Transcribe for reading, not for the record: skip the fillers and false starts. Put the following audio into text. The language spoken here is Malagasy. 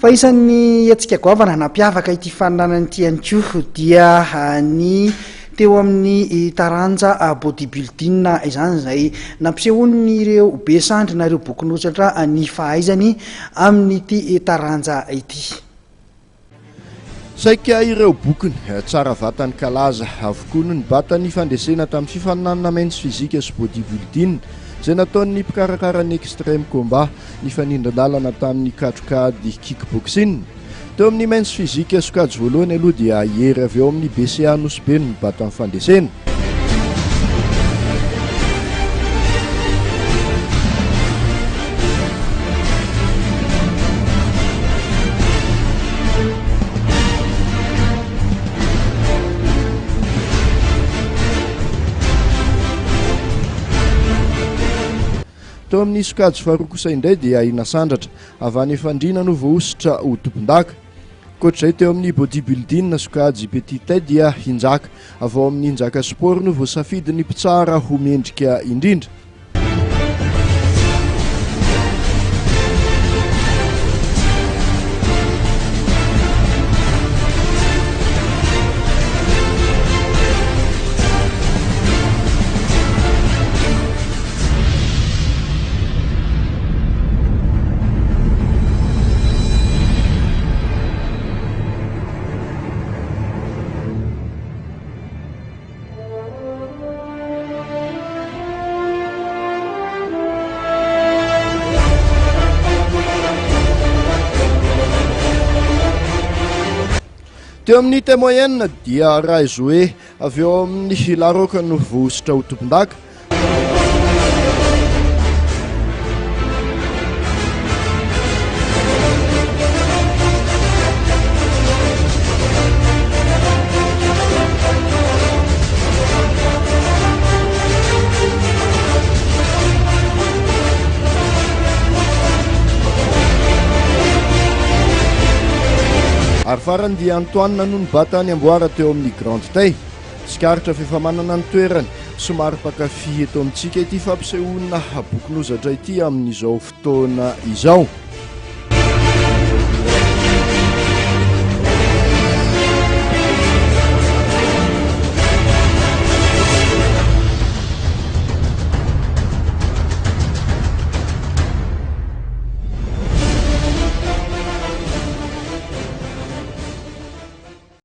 Fa isan'ny hetsika goavana nampiavaka ity faninanana ity ihany koa dia ny teo amin'ny taranja body building izany izay nampisehoan'ireo be sandry na ireo bokin'ozatra ny fahaizany amin'ity taranja ity. Saika ireo bokiny tsara vatany kalaza avokoa no nibata ny fandresena tamin'ny fifaninanana Men's Physique sy Body Building izay nataon'ny mpikarakara ny Extreme Combat nifanindran-dalana tamin'ny katrokady Kick-boxing. Teo amin'ny Men's Physique sokajy voalohany aloha dia i Hery avy ao amin'ny BCA Nosy Be no nibata ny fandresena. Teo amin'ny sokajy faharoa kosa indray dia i Nasandratra avy any Fandriana no voahosotra ho tompondaka. Ankoatra izay, teo amin'ny body building sokajy petite taille dia i Njaka avy ao amin'ny Njaka Sport no voasafidin'ny mpitsara ho mendrika indrindra. Teo amin'ny taille moyenne dia Ray Zoé avy eo amin'ny La Roque no voahosotra ho tompondaka. Ary farany dia Antoine no nibata ny amboara teo amin'ny Grande Taille. Tsikaritra fa efa manana ny toerany somary mpankafy eto amintsika ity fampisehoana bokin'ozatra ity amin'izao fotoana izao.